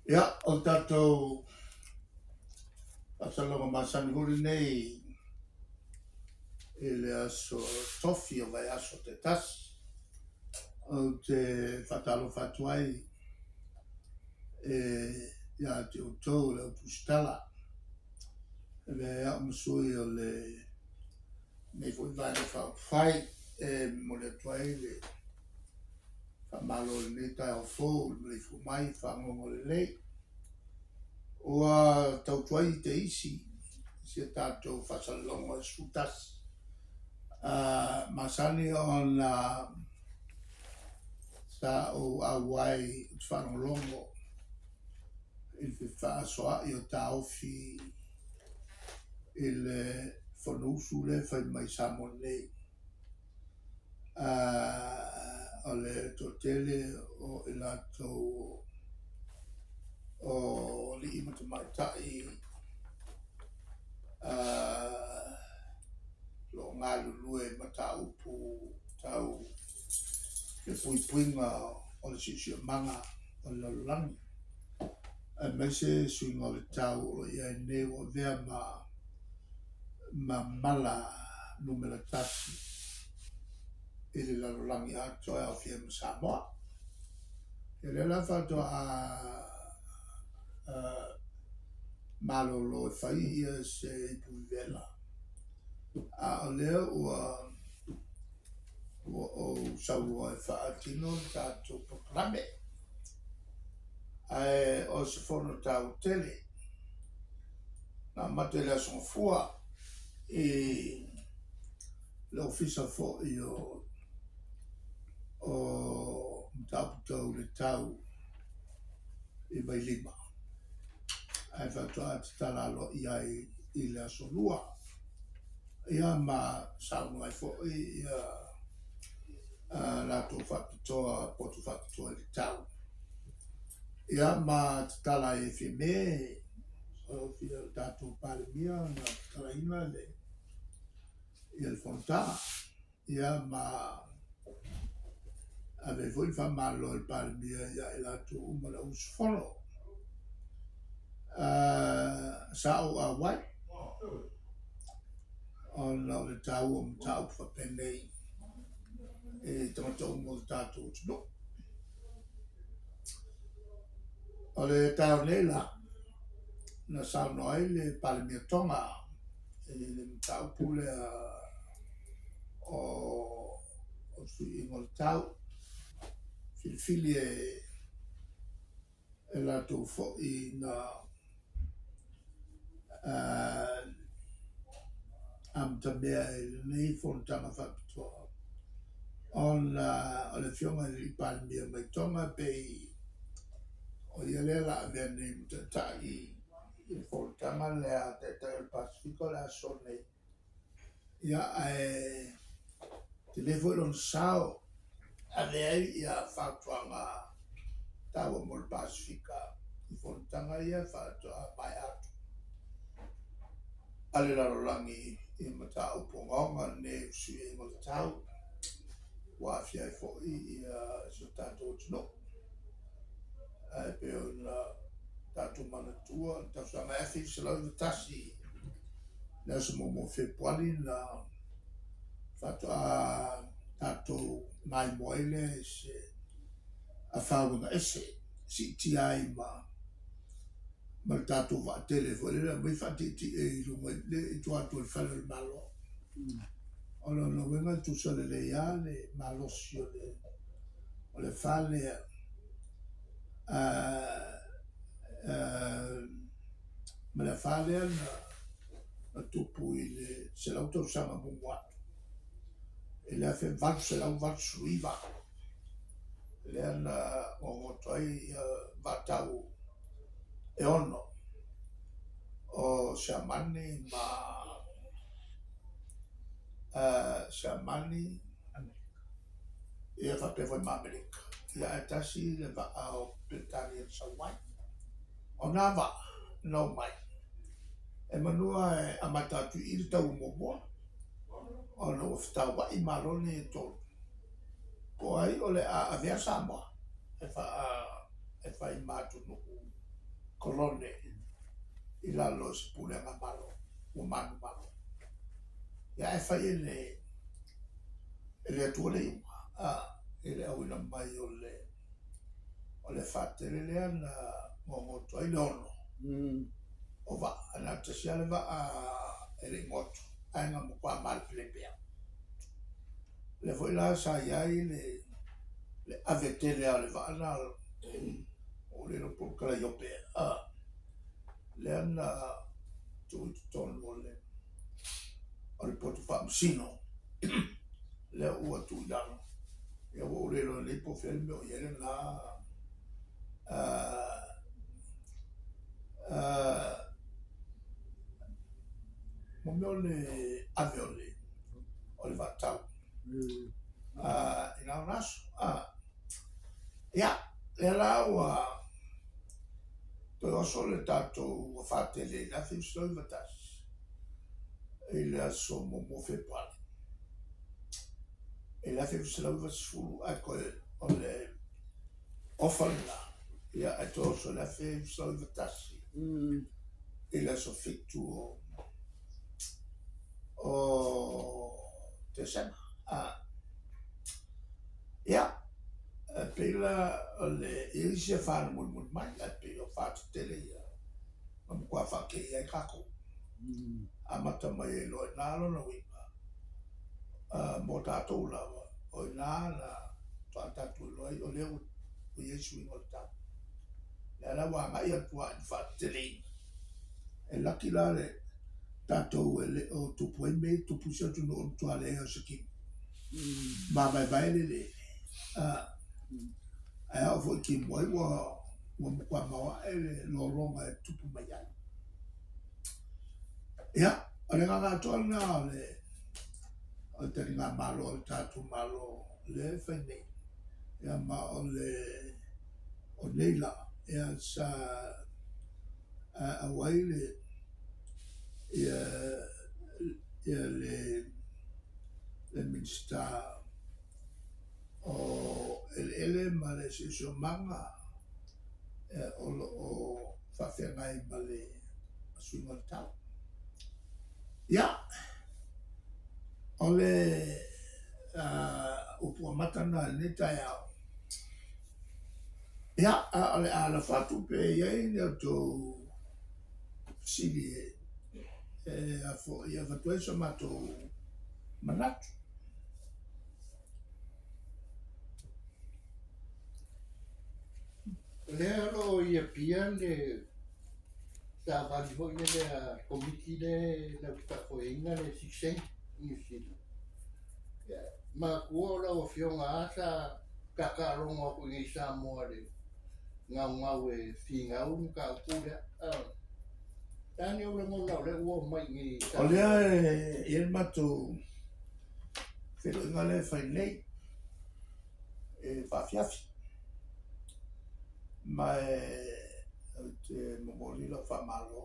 Ia, o le tatou faasalaga masani foi lenei i le aso Tofi o vaiaso taitasi. Ou te faatalofa atu ai ia te outou le au tusitala, e avea ai au ma sui o lenei foi Vaega Faaupufai e momoli atu ai le faamalo i lenei taeao fou i le maleifua mai i fagogo lelei. Ua tautuai te isi si a tatou faasalalauga e 11. Masani ona sa ou auai ou te faalogologo i le fefaasoaai o taofi i le Fonousu lea e fai mai i Samoa nei. O le toatele o i latou o alii ma tamaitai o lo o galulue i mataupu tau le puipuiga o le siosiomaga o le lalolagi, aemaise suiga o le tau o lo o i ai nei ua avea ma mala numera 1 i le lalolagi atoa e aofia ai ma Samoa. Ia lea la faatoa malolo e fai ia se ipu vevela, a o lea ua ou sauloa e faatino le tatou polokalame. Ae o se fono taua tele na amata i le Aso Gafua i le ofisa foi o mataupu tau le tau i Vailima, ae faatoa tatala aloaia ai i le Aso Lua. Ia ma saunoa ai foi ia latou faapitoa, poto faapitoa i le tau. Ia ma tatala ai e Fiame, o fia o tatou Palemia na tatalaina le ia le fonotaga. Ia ma ave foi le faamalo i le Palemia ia i latou uma le usufono. Sa ou auai ona o le taua o mataupu faapenei i tagata uma o le tatou atunuu. O le taeao nei la, na saunoa ai le Palemia Tonga i le mataupu lea o suiga o le tau, filifili e latou foi na amatamea i lenei fonotaga faapitoa, ona o le afioga i le Palemia mai Tonga pei o ia lea la avea nei ma taitai i le fonotaga lea a Taitai o le Pasefika o le aso nei. Ia, ae tele foi lona sao ave ai ia fautuaga taua mo le Pasefika i fonotaga ia faatoa maea atu a le lalolagi i mataupu ogaoga nei o suiga o le tau ua aafia ai foi ia si o tatou atunuu. Ae pei ona tatou manatua le tausaga 1991 le aso 1 o Fepuari na faatoa tatou maimoa ai lea i se afauega ese siitia ai ma le tatou vaatele foi lea aumai faatietie i luga i tua atu o le fale o le Malo. O lona uiga e tusa lelei lava le malosi o le afa lea ma le afa lea na tupu i le 100 tausaga muamua atu i le 1889 lea na gogoto ai vaatau e 6 o Siamani ma Siamani ia faapea foi ma Amerika. Ia ae tasi le vaa o Peretania na sau ai. O nā vaa na omai e manua e amata atu i le taua muamua ona ua fetauai malo nei e tolu. Po ai o le a avea Samoa e fai ma atunuu Kolone i lalo o se pulega Malo ua manumalo. Ia ae fai e le e le Atua le iuga a i le auina mai o le o le afa tele lea na gogoto ai le ono o vaa, na o le tasi lava le vaa e le i goto ae na matua malepelepe lava. O lea foi la sa i ai le le ave tele lava o le vaa lena ua le iloa po o le Kalaiope ea, lea na tuu i totonu o le o le poto faamasino lea ua tuu i lalo. Ia ua ou le iloa nei po o fea le mea o i ai lena mo mea o le ave o le o le vaatau i na ona aso. Ia, lea la ua toe oso le tatou afa tele i le 1991 i le aso 1 o Fepuari i le 1990 ae toe o le ofa lena, ia ae toe oso i le 1991 i le aso 7 o Tesema. Ia, e pei la o le i ai isi afa na mulimuli mai, ae pei o afa tetele ia na matua faateia ai tatou. Amata mai ai loa i ina lona uiga mo tatou lava, o i ina na faatoa tatou iloa ai o lea ua i ai suiga o le tau. Lea la ua agai atu lava i le faateteleina. E laki la le tatou e le o tupu ai mea ia e tupu i isi atunuu o le matua leai lava o se kimo. Mavaevae le eleele. Ae a oo foi i timu ai ua matua maoae le lologa e tupu mai ai. Ia, o le agaga atoa lena o le o le taligamalo a le tatou Malo lea e fai nei. Ia ma o le o nei la, ia sa auai le ia ia le le Minisita o Eleele ma le Siosiomaga o lo o faafeagai ma le suiga o le tau. Ia, o le upu amata lena i lenei taeao. Ia, a o le a lafo atu pe i ai ni a outou fesili e avatu ai so matou manatu. O lea o lo o i Apia le savali foi lea a le Komiti lea latou te faafoeina le sitiseni i Niu Sila. Ia, manatua o lau Afioga lava sa taataalogo atu i inei i Samoa i le gaugau e finau le mataupu lea. O le a ni ou lagona o lea ua omai i inei i Samoa? O lea e i ai le matou feiloaiga lea e fai nei e faafiafi ma ou te momoli lau faamalo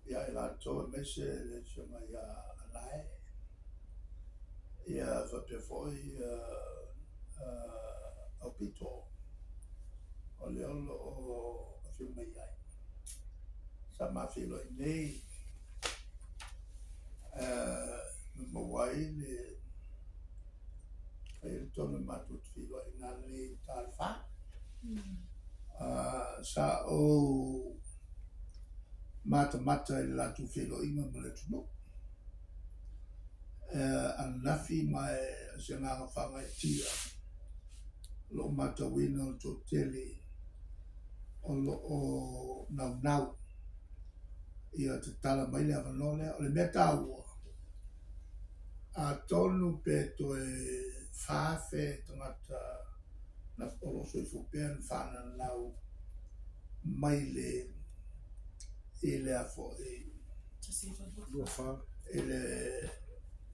ia i latou aemaise le Afioga ia Anae ia faapea foi Aupito o lea o lo o afio mai ai. Sa ma feiloai nei ma maua ai le fai ai le tonu matou te feiloai nei i uta i le 4. Sa ou matamata i le latou feiloaiga ma le atunuu ananafi ma o se agaga faagaeetia o lo o matauina o le toatele o lo o naunau ia tatala mai le avanoa lea. O le mea taua, atonu pe toe 4,000 tagata o lo o soifua pea na fananau mai le i le a foi i le 1924 i le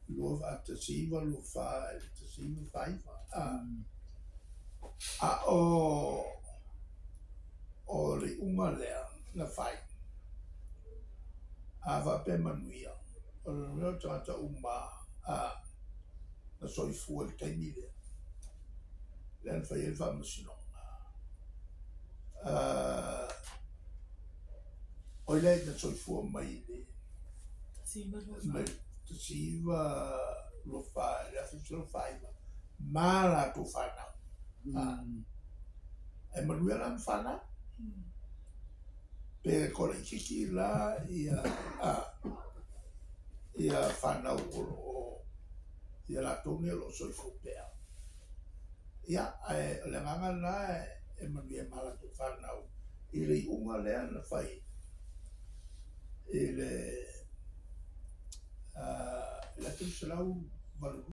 1949. A o le iuga lea na fai, a faapea manuia, o le manuia o tagata uma na soifua i le taimi lea, lea na fai ai le faamasinoga. O i lea na soifua mai i le mai 1924, le 1949 ma latou fanau. E manuia la ma fanau. Pe kolaitiiti la ia ia fanau o lo o ia latou nei o lo o soifua pea. Ia, ae o le agaga lena e manuia ma latou fanau i le iuga lea na fai i le 1982.